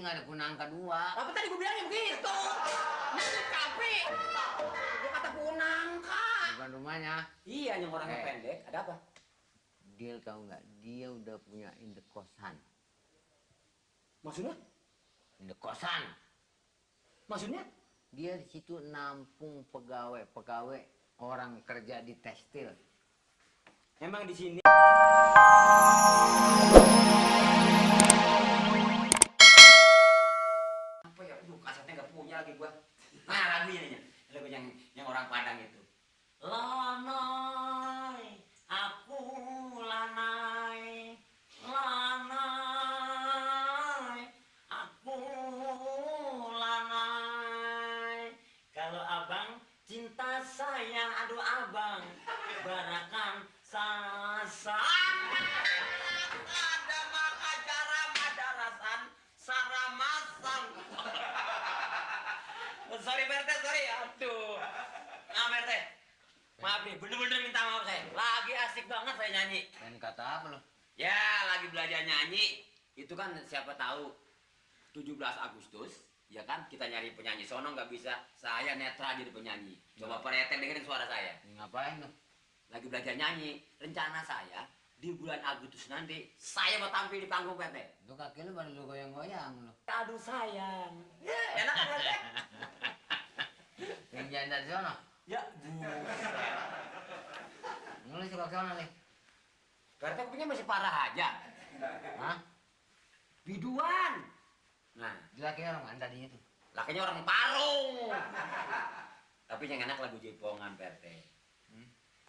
sih nggak ada punangka dua. Apa tadi gue bilangnya begitu? Nyanyut kafe. Gue kata punangka. Bukan rumahnya. Iya, yang orangnya pendek. Ada apa? Dia tahu nggak? Dia udah punya indekos-an. Maksudnya? Indekos-an. Maksudnya? Dia di situ nampung pegawai orang kerja di tekstil. Emang di sini apa ya? Kasetnya nggak punya lagi gua. Nah, lagunya nih, lagu yang orang Padang itu. Lanai, aku lanai, lanai, aku lanai. Kalau abang cinta sayang, aduh abang, barakan sasa. Ada acara madarasan, saramasan. Sorry Berte, sorry, aduh. Nah Berte, maaf nih, bener-bener minta maaf saya. Lagi asik banget saya nyanyi. Dan kata apa lo? Ya, lagi belajar nyanyi. Itu kan siapa tahu 17 Agustus, ya kan? Kita nyari penyanyi sono nggak bisa. Saya netral jadi penyanyi. Coba Pak Rete dengerin suara saya. Ngapain lo? Lagi belajar nyanyi. Rencana saya di bulan Agustus nanti saya mau tampil di panggung Pete. Lu kaki lu baru lu goyang-goyang lo. Aduh sayang. Enak kan Pete? Yang janda di sono. Ya, Lu suka ke sono nih. Pete punya masih parah aja. Hah? Biduan. Nah, Lakinya orang mana tadinya tuh? lakinya orang Parung. Tapi yang enak lagu Jepongan Pete.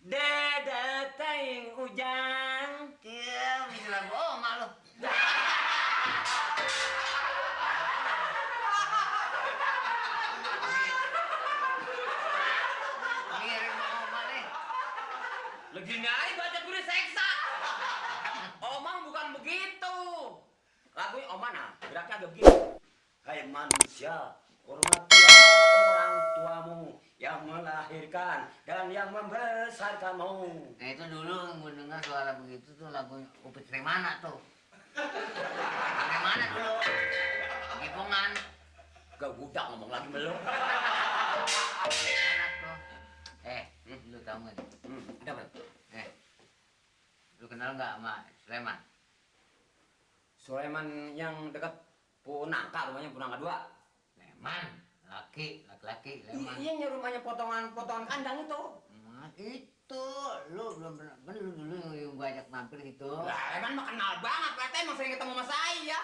Dada taing ujang. Iya, bisa lagu oma lo. Ngirim oma nih. Legini aja baca gue seksa. Omang bukan begitu. Lagu Omang nah, geraknya agak begitu. Hai manusia, hormatilah orang tuamu yang melahirkan dan yang membesarkanmu. Nah itu dulu gue dengar suara begitu tuh lagu Upit Remana tuh. Remana dulu. Gipongan. Gak budak ngomong lagi belum. Enak tuh. Lu tahu nggak? Ada apa? Lu kenal nggak sama Sleman? Sulaiman yang dekat Punangka, rumahnya Punangka 2. Sleman, laki-laki Sleman. Iya, yang rumahnya potongan kandang itu. Nah, itu lu belum pernah, kan lu dulu yang gua ajak mampir gitu. Lah, Leman mah kenal banget, Pak. Emang sering ketemu sama saya.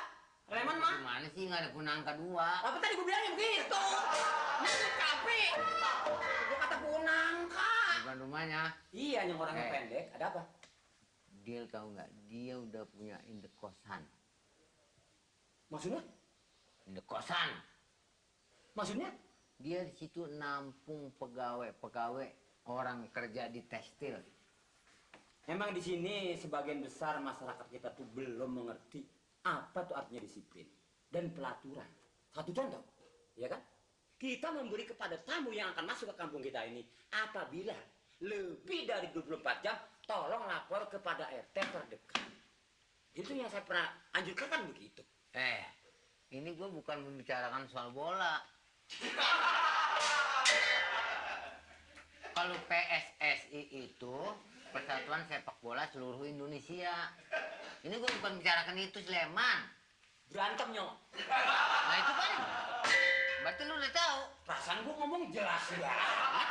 Leman mah. Gimana sih nggak ada punangka dua? Apa tadi gue bilangnya begitu? Nyanyut kafe. Gue kata punangka. Bukan rumahnya. Iya, yang orangnya pendek. Ada apa? Dia tahu nggak? Dia udah punya indekos-an. Maksudnya? Indekos-an. Maksudnya? Dia di situ nampung pegawai orang kerja di tekstil. Emang di sini sebagian besar masyarakat kita tuh belum mengerti apa tuh artinya disiplin dan pelaturan. Satu contoh, ya kan? Kita memberi kepada tamu yang akan masuk ke kampung kita ini apabila lebih dari 24 jam tolong lapor kepada RT terdekat. Itu yang saya pernah anjurkan kan begitu. Ini gue bukan membicarakan soal bola. Kalau PSSI itu Persatuan Sepak Bola Seluruh Indonesia. Ini gue bukan bicarakan itu, Sleman. Berantem nyok. Nah itu kan, berarti lu udah tahu. Perasaan gue ngomong jelas banget.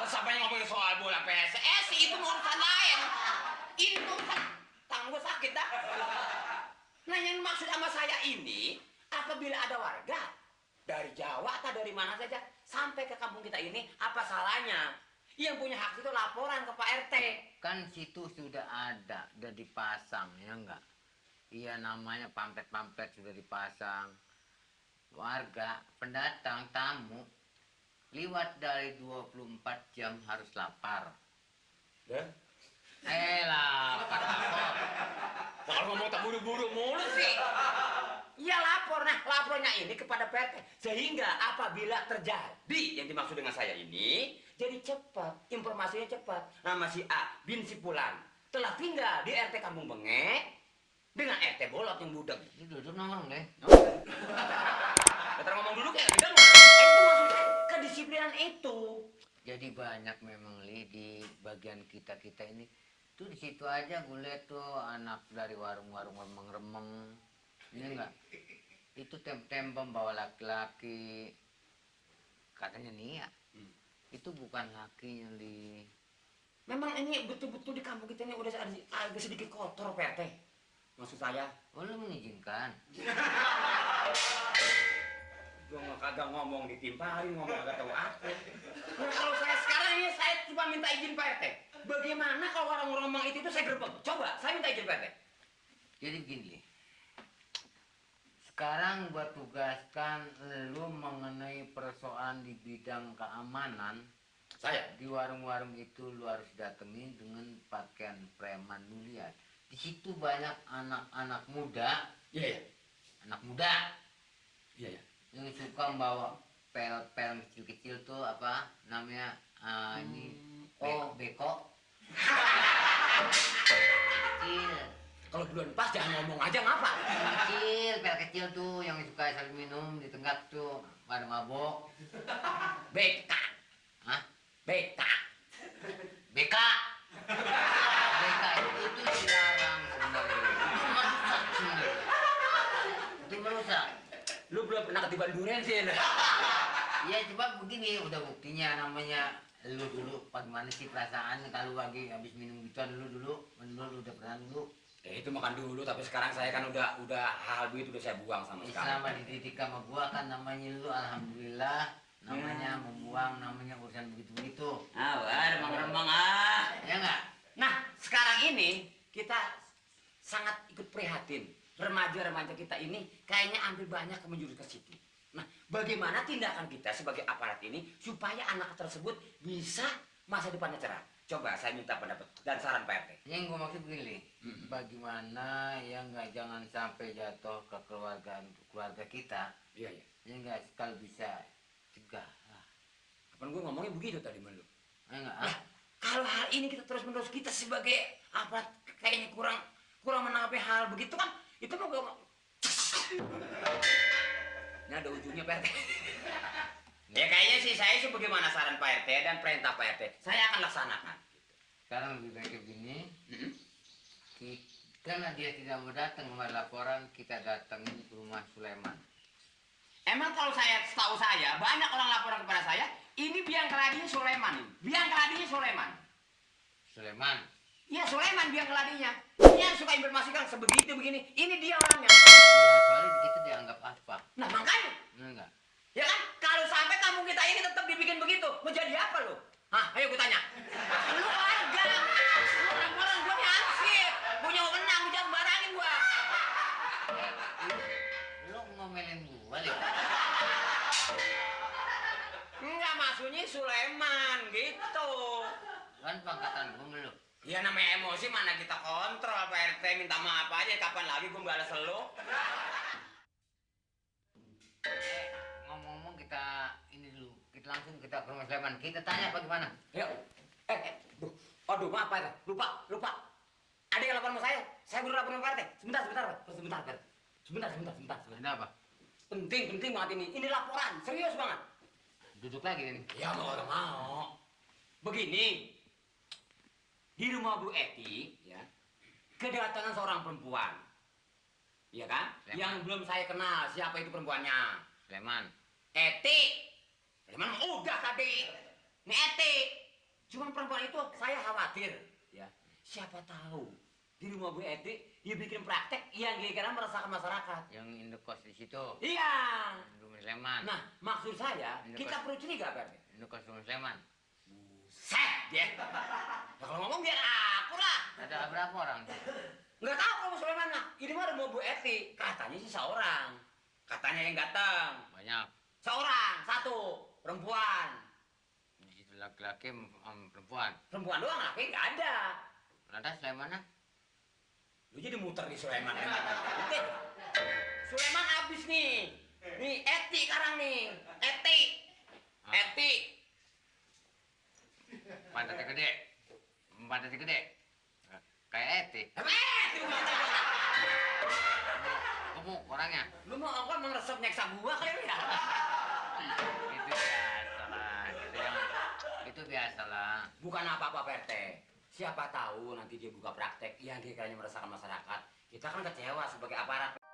Siapa yang ngomongin soal bola PSSI itu urusan lain. Ini urusan tangan gue sakit dah. Nah yang maksud sama saya ini, apabila ada warga dari Jawa atau dari mana saja sampai ke kampung kita ini, apa salahnya? Yang punya hak itu laporan ke Pak RT. Kan situ sudah ada, udah dipasang, ya enggak? Iya namanya pamflet sudah dipasang. Warga, pendatang, tamu, lewat dari 24 jam harus lapar. Ya? Lapar lapor. Kalau ngomong tak buru-buru mulu sih. Iya lapor, nah lapornya ini kepada PT. Sehingga apabila terjadi yang dimaksud dengan saya ini, jadi cepat, informasinya cepat. Nama si A bin Sipulan telah tinggal di RT Kampung Bengek. dengan RT bolot yang budak. Lu duduk nongkrong deh. Kita ngomong dulu kayak gitu. Itu maksudnya kedisiplinan itu. Jadi banyak memang Li di bagian kita ini tuh di situ aja gue lihat tuh anak dari warung-warung remeng-remeng. Ini enggak. Itu tem-tem bawa laki-laki. Katanya nih ya. Itu bukan lakinya Li. Memang ini betul-betul di kampung kita ini udah agak sedikit kotor Pak RT. Maksud saya. Oh lu mengizinkan? Gua nggak kagak ngomong ditimpalin, ngomong kagak tahu apa. Nah kalau saya sekarang ini saya cuma minta izin Pak RT. Bagaimana kalau orang ngomong itu saya gerbek? Coba, saya minta izin Pak RT. Jadi begini Li. Sekarang gua tugaskan lu mengenai persoalan di bidang keamanan. Saya? Di warung-warung itu lu harus datengin dengan pakaian preman lu lihat. Di situ banyak anak-anak muda. Iya, iya. Anak muda. Iya, iya. Yang suka bawa pel-pel kecil-kecil tuh apa namanya ini beko. Kecil. Kalau bulan pas jangan ngomong aja ngapa? Kecil, pel kecil tuh yang suka selalu minum di tenggak tuh pada mabok. Beka. Hah? Beka. BK. BK itu dilarang sebenarnya. Itu merusak sebenarnya. Itu merusak. Lu belum pernah ketiban durian sih. Ya coba begini, udah buktinya namanya lu dulu bagaimana sih perasaan kalau lagi habis minum gituan lu udah pernah dulu. Itu makan dulu, tapi sekarang saya kan udah hal begitu udah saya buang sama sekali. Selama dididik sama gua kan namanya lu alhamdulillah namanya membuang namanya urusan begitu-begitu. Remang-remang Ya enggak? Nah, sekarang ini kita sangat ikut prihatin. Remaja-remaja kita ini kayaknya ambil banyak menjurus ke situ. Nah, bagaimana tindakan kita sebagai aparat ini supaya anak tersebut bisa masa depannya cerah? Coba saya minta pendapat dan saran Pak RT. Yang gue maksud begini, bagaimana ya nggak jangan sampai jatuh ke keluarga kita. Iya, iya. Ya nggak kalau bisa cegah lah. Kapan gue ngomongnya begitu tadi men lu? Ya nggak? Nah, kalau hal ini kita terus-menerus kita sebagai aparat kayaknya kurang menanggapi hal begitu kan? Itu mau gue ini ada ujungnya Pak RT. Ya kayaknya sih saya sih bagaimana saran Pak RT dan perintah Pak RT saya akan laksanakan. Sekarang lebih baik begini. Karena dia tidak mau datang kemarin laporan, kita datangin ke rumah Sulaiman. Emang kalau setahu saya banyak orang laporan kepada saya ini biang keladinya Sulaiman. Biang keladinya Sulaiman. Sulaiman. Iya Sulaiman biang keladinya. Dia suka informasikan sebegitu begini. Ini dia orangnya. Ya, soalnya kita dianggap apa? Nah makanya. Enggak. Ya kan? Kalau sampai kampung kita ini tetap dibikin begitu, mau jadi apa lo? Hah? Ayo gue tanya. Lu warga. Lu orang-orang gue nih ansip. Punya wewenang, jangan barangin gua. Lu ngomelin gua deh. Enggak, maksudnya Sulaiman gitu. Kan pangkatan gua lu. Ya namanya emosi mana kita kontrol Pak RT, minta maaf aja kapan lagi gue balas lu. Ngomong-ngomong kita ini dulu, kita langsung kita ke rumah Sulaiman. Kita tanya apa gimana? Ya. Aduh, maaf Pak RT. Lupa. Ada yang lapor sama saya. Saya baru lapor sama Pak RT. Sebentar, Pak. Sebentar. Ada apa? Penting banget ini. Ini laporan, serius banget. Duduk lagi ini. Ya mau. Begini. Di rumah Bu Eti, ya, kedatangan seorang perempuan. Iya kan? Sulaiman. Yang belum saya kenal siapa itu perempuannya. Sulaiman. Eti. Sulaiman udah tadi. Ini Eti. Cuman perempuan itu saya khawatir, ya. Siapa tahu di rumah Bu Eti dia bikin praktek yang kira-kira meresahkan masyarakat. Yang indekos di situ. Iya. Rumah Sulaiman. Nah, maksud saya kita perlu curiga, Pak. Indekos rumah Sulaiman. Set dia. Nah, kalau ngomong biar aku lah. Ada berapa orang? Nggak tahu kalau Sulaiman lah. Ini mah rumah Bu Eti. Katanya sih seorang. Katanya yang datang. Banyak. Seorang, satu. Perempuan. Di situ laki-laki perempuan. Perempuan doang, laki nggak ada. Ada Sulaiman? Lu jadi muter di Sulaiman. Oke. Sulaiman habis nih. Nih, Eti sekarang nih. Eti. Pantatnya gede. kayak Eti. Gemuk orangnya. Lu mau apa meresep nyeksa gua kayak ya? Itu biasalah, itu biasalah. Bukan apa-apa Pak RT. Siapa tahu nanti dia buka praktek yang dia kayaknya meresahkan masyarakat. Kita kan kecewa sebagai aparat.